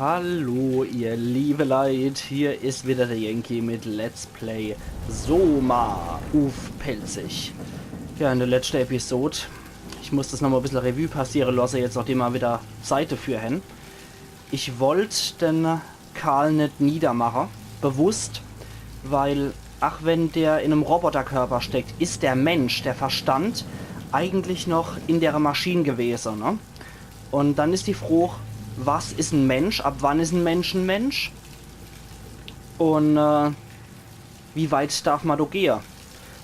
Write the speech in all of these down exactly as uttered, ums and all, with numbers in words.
Hallo, ihr liebe Leit, hier is wieder der Yankee mit Let's Play Soma uff Pälzisch. Ja, in der letschte Episode, ich muss das nochmal e bissel Revue passiere losse, jetzt nachdem mer wieder Zeit dafür hen. Ich wollt den Karl net niedermache, bewusst, weil, ach wenn der in em Roboterkörper steckt, is der Mensch, der Verstand, eigentlich noch in der Maschin gewese, ne? Und dann is die Froch, was is en Mensch? Ab wann is en Mensch en Mensch? Und äh, wie weit darf mer do gehe?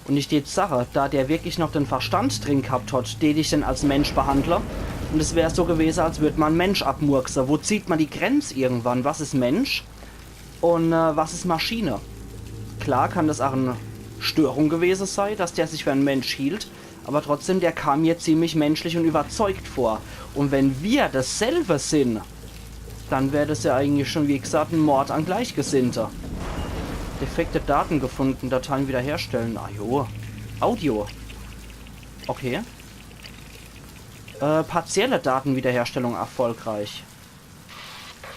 Und ich tät sache, da der wirklich noch den Verstand drin gehabt hat, tät ich den als Mensch behandle. Und es wär so gewese, als würd mer en Mensch abmurkse. Wo zieht mer die Grenz irgendwann? Was is Mensch? Und äh, was is Maschine? Klar kann das ach en Störung gewese sei, dass der sich für en Mensch hielt, aber trotzdem, der kam mir ziemlich menschlich und überzeugt vor. Und wenn wir dasselbe sin, dann wär das ja eigentlich schon, wie gesagt, en Mord an Gleichgesinnte. Defekte Daten gefunden, Dateien wiederherstellen. Ah jo. Audio. Okay. Äh, partielle Datenwiederherstellung erfolgreich.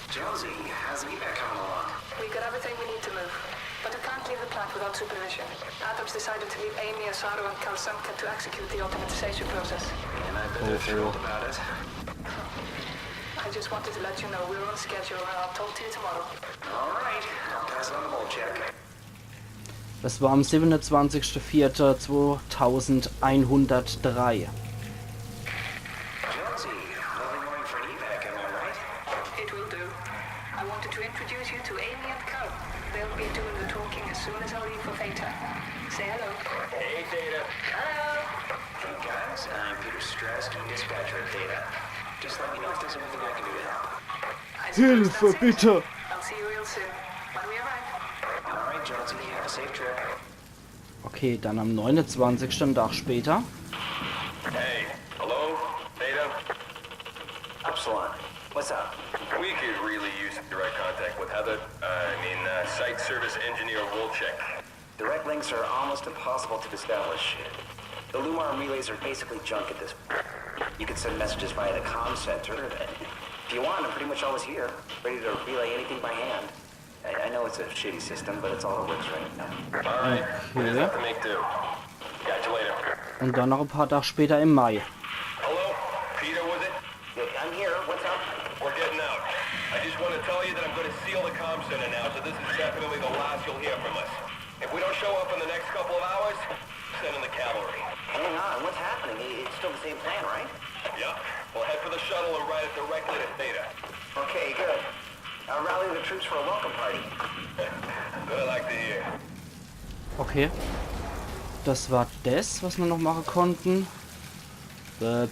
Jonesy, how's evac coming along? We've got everything we need to move, but we can't leave the plant without supervision. Adam's decided to leave Amy, Asaro, and Kalsanka to execute the automatization process. And I bet they're thrilled about it. I just wanted to let you know we're on schedule, and I'll talk to you tomorrow. All right, I'll pass it on to Volchek. Das war am siebenundzwanzigsten vierten zweitausendeinhundertdrei. Jonesy, lovely morning for an evac, am I right? It will do. I wanted to introduce you to Amy and Carl. They'll be doing the talking as soon as I leave for Theta. Say hello. Hey, Theta. Hello. Hey, guys, I'm Peter Strasky, dispatcher at Theta. Just let me know if there's anything I can do to help. Hilfe, bitte! I'll see you real soon, when we arrive. All right, Jonesy, have a safe trip. Okay, dann am neunundzwanzigsten, en Tag später. Hey, hello, Theta? Upsilon, what's up? We could really use some direct contact with Heather. Uh, I mean, uh, site service engineer Wolchek. Direct links are almost impossible to establish. The Lumar relays are basically junk at this point. You can send messages via the comm center. If you want, I'm pretty much always here, ready to relay anything by hand. I, I know it's a shitty system, but it's all that works right now. All right, we just have to make do. Catch you later. Und dann noch ein paar Tage später im Mai. Hello? Peter, was it? Yeah, I'm here. What's up? We're getting out. I just want to tell you that I'm going to seal the comm center now, so this is definitely the last you'll hear from us. If we don't show up in the next couple of hours, send in the cavalry. Hang on, what's happening? I- It's still the same plan, right? Yep. We'll head for the shuttle and ride it directly to Theta. Okay, good. I'll rally the troops for a welcome party. What I like to hear. Okay. Das war das, was wir noch machen konnten. Bäb.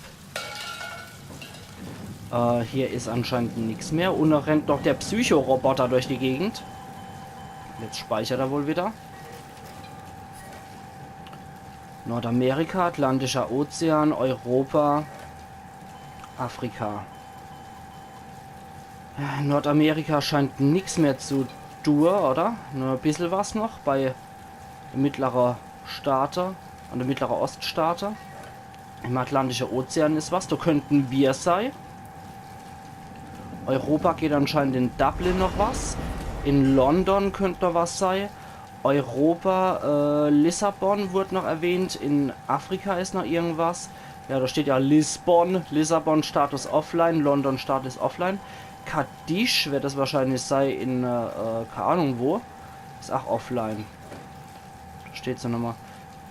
Äh, hier is anscheinend nix mehr. Und da rennt noch der Psychoroboter durch die Gegend. Jetzt speichert er wohl wieder. Nordamerika, Atlantischer Ozean, Europa, Afrika. Nordamerika scheint nix mehr zu tun, oder? Nur e bissel was noch bei de mittlere Staate, an de mittlere Oststaate. Im Atlantische Ozean is was, do könnten wir sei. Europa geht anscheinend in Dublin noch was. In London könnt noch was sei. Europa, äh, Lissabon wurde noch erwähnt. In Afrika is noch irgendwas. Ja, da steht ja Lisbon, Lissabon Status offline, London Status offline. Kadisch wird das wahrscheinlich sei in, äh, äh, keine Ahnung wo. Is auch offline. Steht so nochmal.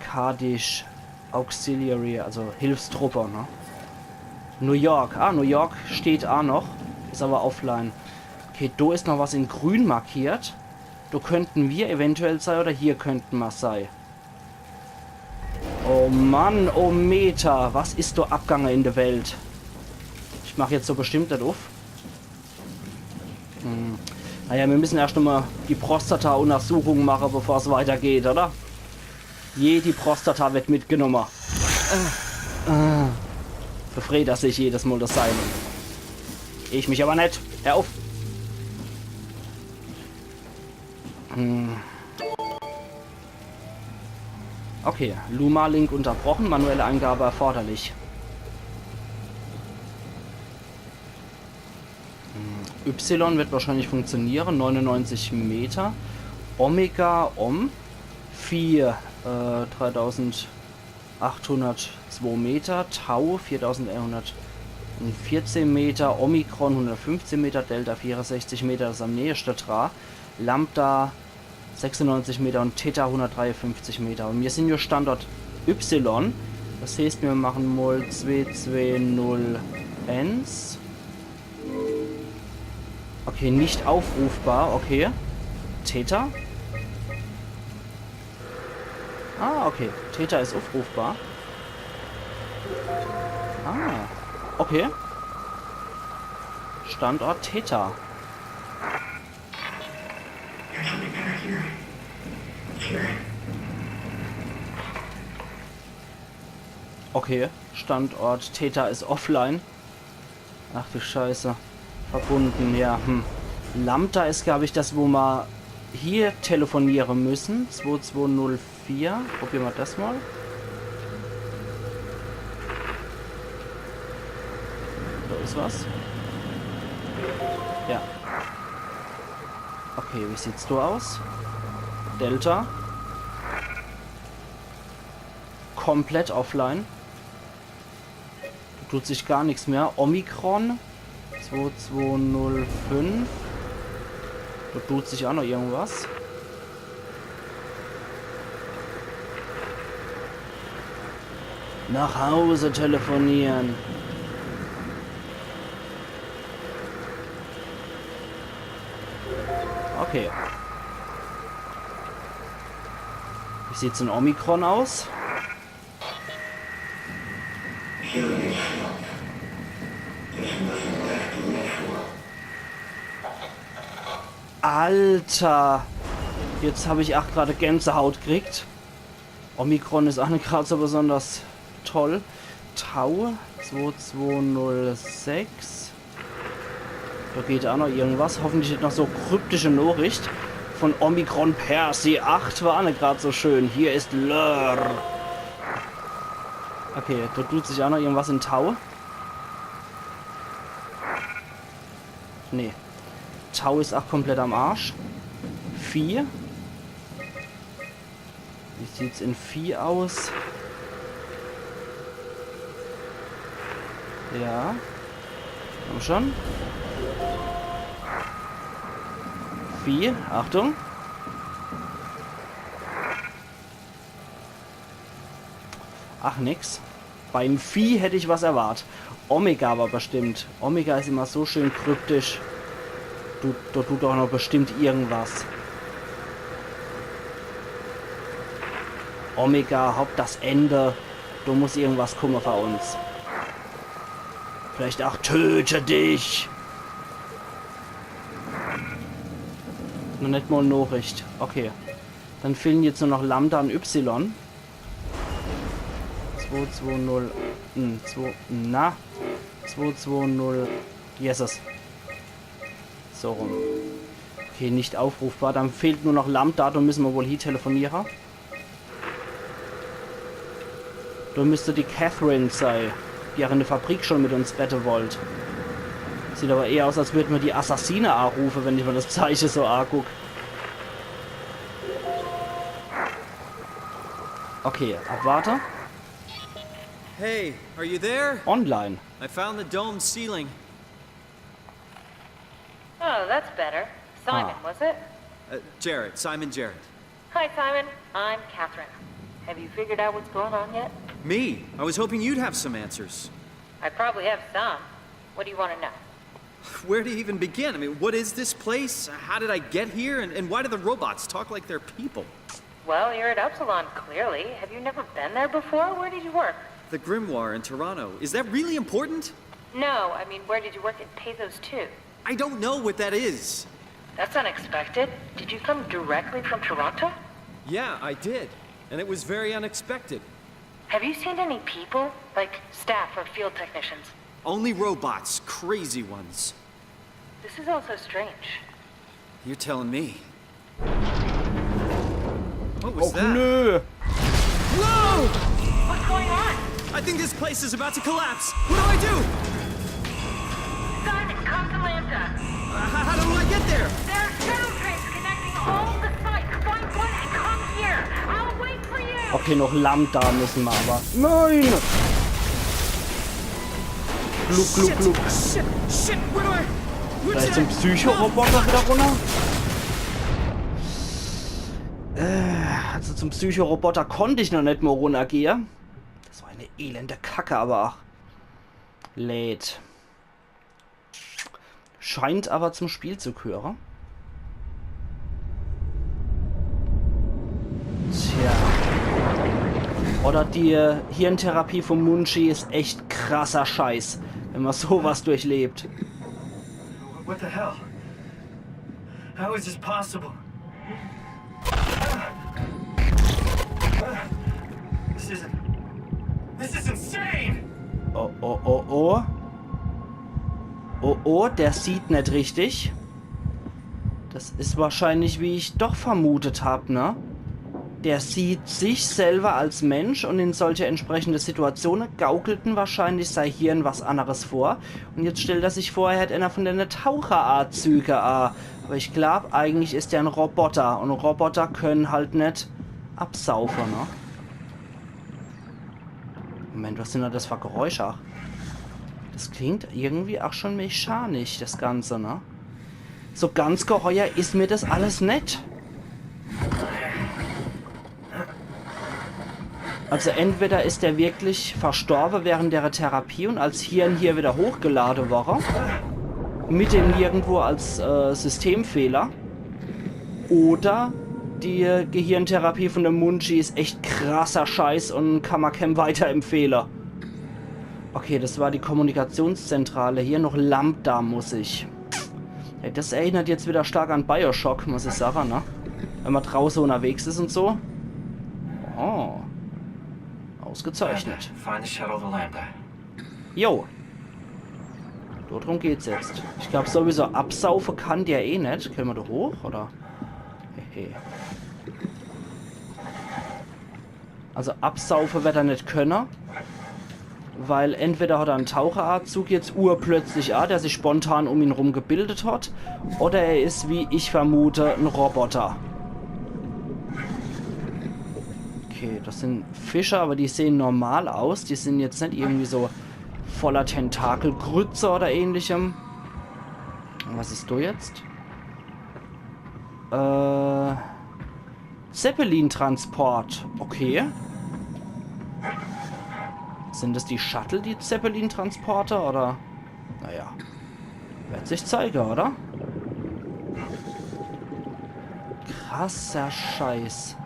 Kadisch Auxiliary, also Hilfstruppe, ne? New York. Ah, New York steht auch noch. Is aber offline. Okay, do is noch was in grün markiert. Do könnten wir eventuell sei oder hier könnten mer sei. Oh Mann, oh Meter. Was is do abgange in der Welt? Ich mach jetzt so bestimmt net uff. Hm. Naja, wir müssen erst nochmal die Prostata-Untersuchung machen, bevor es weitergeht, oder? Jedi Prostata wird mitgenommen. Äh, äh. Befreit er sich jedes Mal das Seil. Ich mich aber net. Hör auf. Hm. Okay, Luma-Link unterbrochen, manuelle Eingabe erforderlich. Hm. Y wird wahrscheinlich funktionieren, neunundneunzig Meter. Omega, Om, Phi, äh, dreitausendachthundertzwo Meter, Tau viertausendeinhundertvierzehn Meter, Omikron hundertfünfzehn Meter, Delta vierundsechzig Meter, das is am nächste dra, Lambda sechsundneunzig Meter und Theta hundertdreiundfünfzig Meter. Und mir sind ja Standort Y. Das heißt, mir machen mal zwei zwei null eins. Okay, nicht aufrufbar, okay. Theta? Ah, okay. Theta ist aufrufbar. Ah, okay. Standort Theta. Okay, Standort Theta ist offline. Ach du Scheiße. Verbunden, ja, hm. Lambda ist, glaub ich, das, wo ma hier telefonieren müssen. Zwei zwei null vier. Probieren wir das mal. Da ist was. Ja. Okay, wie sieht's da aus? Delta. Komplett offline. Da tut sich gar nichts mehr. Omikron. Zwei zwei null fünf. Da tut sich auch noch irgendwas. Nach Hause telefonieren. Okay. Wie sieht's in Omikron aus? Alter! Jetzt hab ich ach grad Gänsehaut gekriegt. Omikron is ach net grad so besonders toll. Tau zwei zwei null sechs. Da geht ach noch irgendwas. Hoffentlich net noch so kryptische Nachricht von Omikron per se acht. War ach net grad so schön. Hier ist Lör. Okay, da tut sich ach noch irgendwas in Tau. Nee. Tau is ach komplett am Arsch. Phi. Wie sieht's in Phi aus? Ja. Komm schon. Phi, Achtung. Ach, nix. Beim Phi hätt ich was erwart. Omega aber bestimmt. Omega is immer so schön kryptisch. Du, da tut doch noch bestimmt irgendwas. Omega, hopp, das Ende. Da muss irgendwas kumme für uns. Vielleicht ach töte dich. Noch net mal Nachricht. Okay. Dann fehlen jetzt nur noch Lambda und Y. Zwei zwei null, hm, zwei, na, zwei zwei null, Jesus. So rum. Okay, nicht aufrufbar. Dann fehlt nur noch Lambda, da müssen wir wohl hie telefonieren. Da müsste die Catherine sei, die ach in der Fabrik schon mit uns rette wollt. Sieht aber eher aus, als würden wir die Assassine anrufen, wenn ich mir das Zeichen so anguck. Okay, abwarte. Hey, are you there? Online. I found the dome ceiling. Oh, that's better. Simon, ah, was it? Uh, Jarrett, Simon Jarrett. Hi, Simon. I'm Catherine. Have you figured out what's going on yet? Me? I was hoping you'd have some answers. I probably have some. What do you want to know? Where do you even begin? I mean, what is this place? How did I get here? And, and why do the robots talk like they're people? Well, you're at Upsilon, clearly. Have you never been there before? Where did you work? The Grimoire in Toronto. Is that really important? No, I mean, where did you work at Pezos two? I don't know what that is. That's unexpected. Did you come directly from Toronto? Yeah, I did. And it was very unexpected. Have you seen any people? Like staff or field technicians? Only robots, crazy ones. This is also strange. You're telling me. What was that? Och nö. Whoa! What's going on? I think this place is about to collapse. What do I do? Simon, come to Lambda. How do I get there? There are shadow trains connecting all the sites. Find one and come here. I'll wait for you. Okay, noch Lambda müssen wir aber. Nein! Gluck, gluck, gluck. Shit, shit, shit. Where do I? Vielleicht zum Psychoroboter wieder runter? Äh, also zum Psychoroboter konnt ich noch net mal runtergehe. Das war eine elende Kacke, aber ach. Lädt. Scheint aber zum Spiel zu gehöre. Tja. Oder die Hirntherapie vom Munshi is echt krasser Scheiß, wenn man sowas durchlebt. What the hell? How is this possible? This isn't. This is insane! Oh, oh, oh, oh. Oh, oh, der sieht net richtig. Das is wahrscheinlich, wie ich doch vermutet hab, ne? Der sieht sich selber als Mensch und in solche entsprechende Situationen gaukelt en wahrscheinlich sei Hirn was anderes vor. Und jetzt stellt er sich vor, er hätt einer von dene Taucheranzüge a. Aber ich glaub, eigentlich is der en Roboter und Roboter können halt net absaufe, ne? Moment, was sind da das für Geräusche? Das klingt irgendwie auch schon mechanisch, das Ganze, ne? So ganz geheuer is mir das alles net. Also entweder is der wirklich verstorbe während der Therapie und als Hirn hier wieder hochgelade worre. Mit dem irgendwo als äh, Systemfehler. Oder die Gehirntherapie von dem Munshi is echt krasser Scheiß und kann man keinem weiterempfehle. Okay, das war die Kommunikationszentrale. Hier noch Lambda muss ich. Ja, das erinnert jetzt wieder stark an Bioshock, muss ich sagen, ne? Wenn man draußen unterwegs is und so. Oh. Ausgezeichnet. Find the shuttle to Lambda. Jo. Drum geht's jetzt. Ich glaub sowieso, absaufe kann der eh net. Können wir da hoch, oder? Hehe. Also absaufe wird er net könne. Weil entweder hat er en Taucheranzug jetzt urplötzlich a, der sich spontan um ihn rum gebildet hat, oder er is, wie ich vermute, en Roboter. Okay, das sind Fische, aber die sehen normal aus. Die sind jetzt net irgendwie so voller Tentakelgrütze oder ähnlichem. Und was is da jetzt? Äh, Zeppelin-Transport. Okay. Sind das die Shuttle, die Zeppelin-Transporter, oder? Naja. Wird sich zeigen, oder? Krasser Scheiß.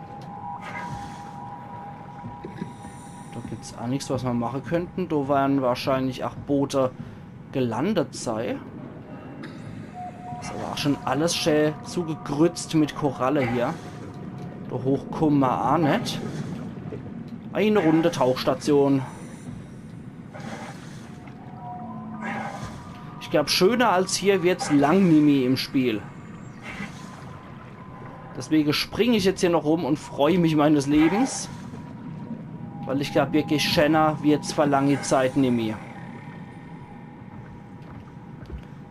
Da gibt's auch nix, was wir machen könnten. Da wären wahrscheinlich auch Boote gelandet sei. Is aber auch schon alles schön zugegrützt mit Koralle hier. Da hoch kommen wir auch net. Eine Runde Tauchstation. Ich glaub, schöner als hier wird's lang nimmi im Spiel. Deswegen spring ich jetzt hier noch rum und freu mich meines Lebens. Weil ich glaub, wirklich schöner wird's für lange Zeit nimmi.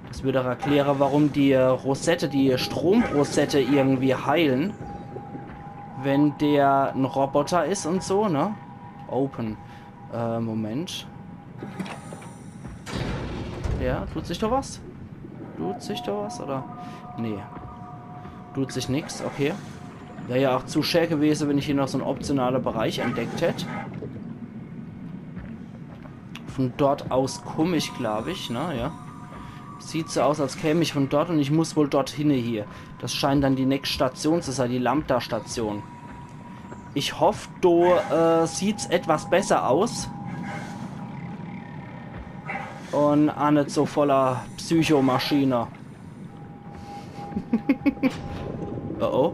Das würde auch erklären, warum die Rosette, die Stromrosette irgendwie heilen, wenn der en Roboter is und so, ne? Open. Äh, Moment. Ja, tut sich da was? Tut sich da was, oder? Nee. Tut sich nix, okay. Wär ja auch zu schä gewesen, wenn ich hier noch so en optionaler Bereich entdeckt hätt. Von dort aus komm ich, glaub ich, ne? Ja. Sieht so aus, als käm ich von dort und ich muss wohl dorthin hier. Das scheint dann die nächste Station zu sein, die Lambda-Station. Ich hoff, do äh, sieht's etwas besser aus. Und a net so voller Psychomaschine. Oh oh.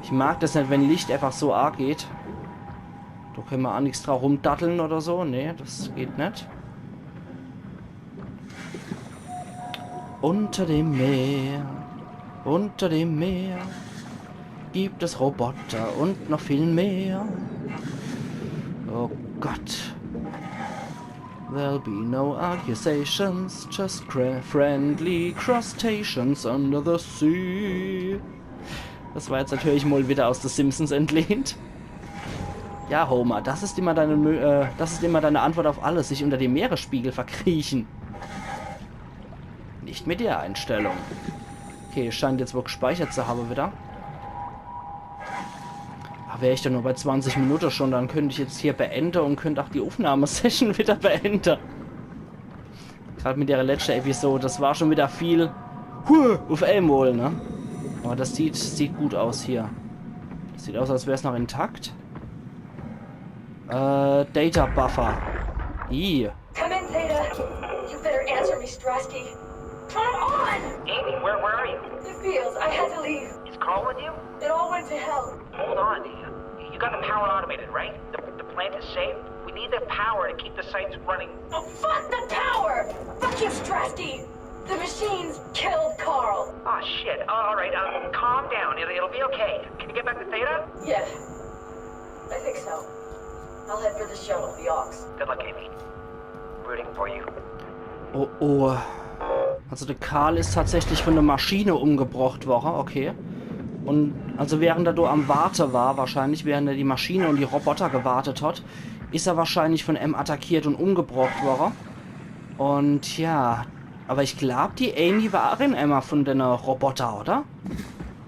Ich mag das net, wenn Licht einfach so ageht. Da können wir auch nix dran rumdatteln oder so. Nee, das geht net. Unter dem Meer, unter dem Meer gibt es Roboter und noch viel mehr. Oh Gott. There'll be no accusations, just cra- friendly crustaceans under the sea. Das war jetzt natürlich mal wieder aus The Simpsons entlehnt. Ja, Homer, das ist immer deine, Mö- äh, das ist immer deine Antwort auf alles, sich unter dem Meeresspiegel verkriechen. Nicht mit der Einstellung. Okay, scheint jetzt wohl gespeichert zu haben wieder. Aber wär ich doch nur bei zwanzig Minuten schon, dann könnte ich jetzt hier beenden und könnte auch die Aufnahmesession wieder beenden. Gerade mit der letzten Episode, das war schon wieder viel. Huh, auf einmal, ne? Aber das sieht, sieht gut aus hier. Das sieht aus, als wär's noch intakt. Äh, Data Buffer. Ih. Come in, Theta. You better answer me, Strasky. Come on! Amy, where, where are you? The fields. I had to leave. Is Carl with you? It all went to hell. Hold on. You got the power automated, right? The, the plant is safe? We need the power to keep the sites running. Oh, fuck the power! Fuck you, Strasky! The machines killed Carl. Ah, shit. All right, uh, calm down. It'll, it'll be okay. Can you get back to Theta? Yeah. I think so. I'll head for the shuttle, the Ox. Good luck, Amy. Rooting for you. Oh, oh. Also der Carl ist tatsächlich von der Maschine umgebracht worden, okay. Und also während er da am Warte war, wahrscheinlich während er die Maschine und die Roboter gewartet hat, ist er wahrscheinlich von M attackiert und umgebracht worden. Und ja, aber ich glaub, die Amy war auch in emma von den Roboter, oder?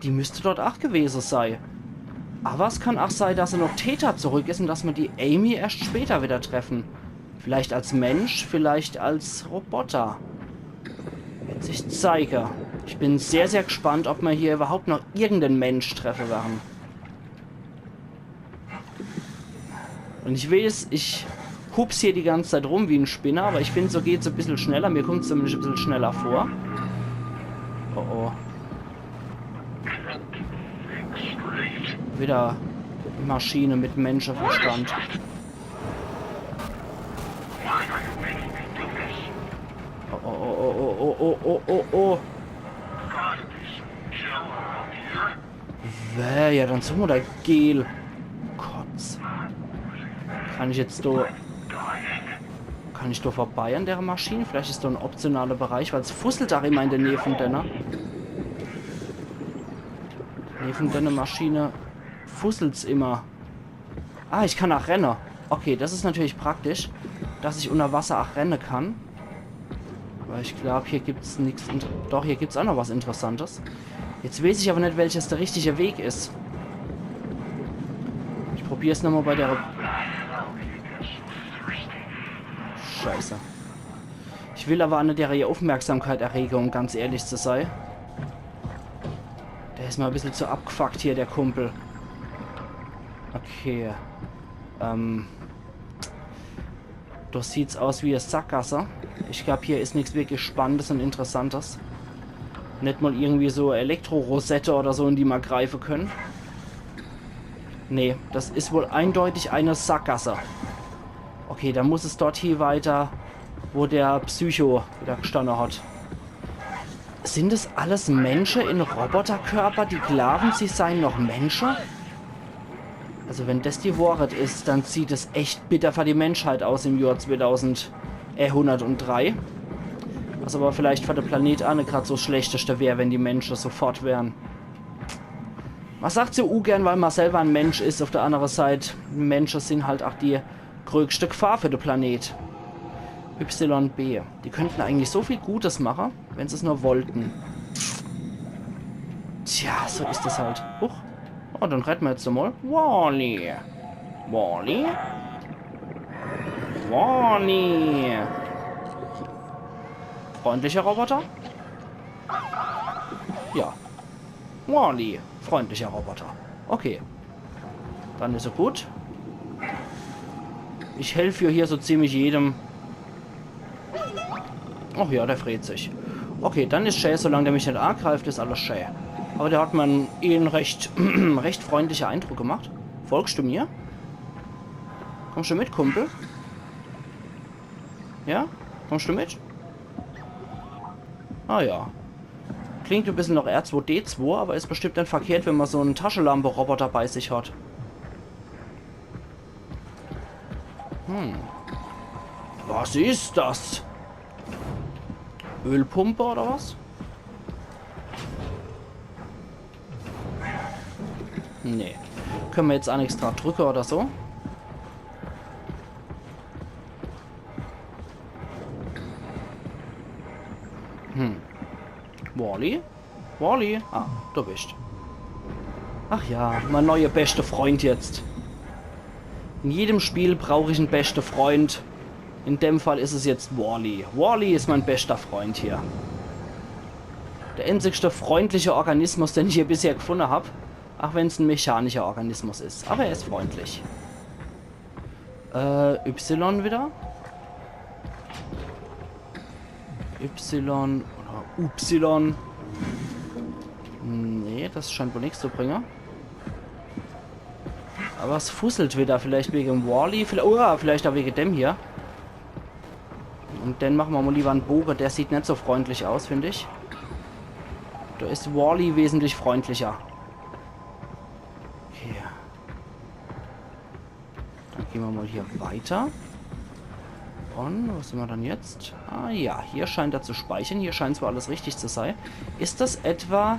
Die müsste dort auch gewesen sein. Aber es kann auch sein, dass er noch Theta zurück ist und dass wir die Amy erst später wieder treffen. Vielleicht als Mensch, vielleicht als Roboter. Wird sich zeigen. Ich bin sehr, sehr gespannt, ob wir hier überhaupt noch irgendeinen Mensch treffen werden. Und ich weiß, ich hups hier die ganze Zeit rum wie ein Spinner, aber ich finde, so geht's ein bisschen schneller. Mir kommt's zumindest ein bisschen schneller vor. Oh oh. Wieder Maschine mit Menschenverstand. Oh oh oh oh oh oh oh oh oh. Wäh, ja, dann suche mer do Gel. Kotz. Kann ich jetzt do... Kann ich do vorbei an der Maschine? Vielleicht is do en optionaler Bereich, weil es fusselt auch immer in der Nähe von denne. Nähe von denne Maschine fusselt's immer. Ah, ich kann auch renne. Okay, das is natürlich praktisch, dass ich unter Wasser auch renne kann. Aber ich glaub, hier gibt's nix. Inter- Doch, hier gibt's auch noch was Interessantes. Jetzt weiß ich aber net, welches der richtige Weg is. Ich probier's nochmal bei der... Scheiße. Ich will aber net ihre Aufmerksamkeit erregen, um ganz ehrlich zu sein. Der is mir e bissel zu abgefuckt hier, der Kumpel. Okay. Ähm. Do sieht's aus wie e Sackgasse. Ich glaub, hier is nix wirklich Spannendes und Interessantes. Net mal irgendwie so Elektrorosette oder so, in die mer greife könne. Nee, das is wohl eindeutig e Sackgasse. Okay, dann muss es dort hie weiter, wo der Psycho wieder gestanne hat. Sind es alles Mensche in Roboterkörper, die glaawen, sie seien noch Mensche? Also wenn das die Wohrheit is, dann sieht es echt bitter für die Menschheit aus im Johr zweitausendeinhundertdrei. Was aber vielleicht für de Planet aa net grad so 's Schlechteste wär, wenn die Mensche so fort wären. Mer sagt's jo ungern, weil mer selber en Mensch is. Auf der andere Seit, Mensche sin halt auch die größte Gefahr für de Planet. Y B. Die könnten eigentlich so viel Gutes mache, wenn se's nur wollten. Tja, so is es halt. Huch. Oh, dann rette mer jetzt mal Wally. Wally? Wally? Freundlicher Roboter? Ja. Wally, freundlicher Roboter. Okay. Dann is er gut. Ich helf jo hier so ziemlich jedem. Ach ja, der freet sich. Okay, dann is schä, solang der mich net angreift, is alles schä. Aber der hat mir eh en recht, recht freundlicher Eindruck gemacht. Folgst du mir? Kommst du mit, Kumpel? Ja? Kommst du mit? Ah ja. Klingt e bissel noch R zwei D zwei, aber is bestimmt net verkehrt, wenn mer so en Taschelampe-Roboter bei sich hat. Hm. Oh, Was is das? Ölpumpe oder was? Nee. Könne mer jetzt aa nix dra drücke oder so? Hm. Wally? Wally? Ah, du bist. Ach ja, mein neuer bester Freund jetzt. In jedem Spiel brauch ich en bester Freund. In dem Fall is es jetzt Wally. Wally is mein bester Freund hier. Der einzigste freundliche Organismus, den ich hier bisher gefunde hab. Ach wenn's en mechanischer Organismus is. Aber er is freundlich. Äh, Y wieder? Y oder Y. Nee, das scheint wohl nix zu bringe. Aber es fusselt wieder, vielleicht wege Wally, vielleicht, oh, vielleicht aa wege dem hier. Und dann mache mer mal lieber en Boge, der sieht net so freundlich aus, find ich. Da is Wally wesentlich freundlicher. Okay. Dann gehn mer mal hier weiter. Und was sehn mer dann jetzt? Ah ja, hier scheint er zu speichern. Hier scheint zwar alles richtig zu sei. Is das etwa...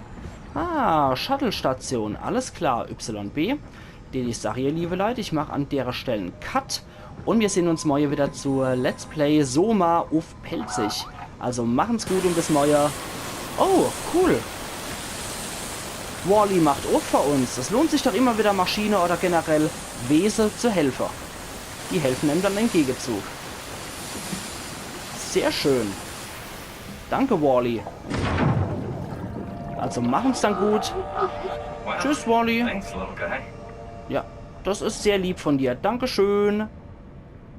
Ah, Shuttle-Station. Alles klar, Y B. Däd ich sage, ihr liebe Leit, ich mach an dere Stell en Cut. Und wir sehn uns morje wieder zu Let's Play Soma uff Pälzisch. Also machen's gut und bis morje. Oh, cool. Wally macht uff für uns. Es lohnt sich doch immer wieder, Maschine oder generell Wese zu helfe. Die helfen einem dann im Gegezug. Sehr schön. Danke, Wally. Also machen's dann gut. Tschüss, Wally. Thanks, little guy. Ja, das is sehr lieb von dir. Dankeschön.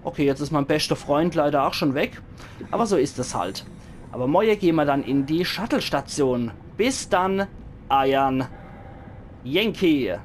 Okay, jetzt is mein bester Freund leider aa schon weg. Aber so is es halt. Aber morje gehn mer dann in die Shuttle-Station. Bis dann, eiern Yankee.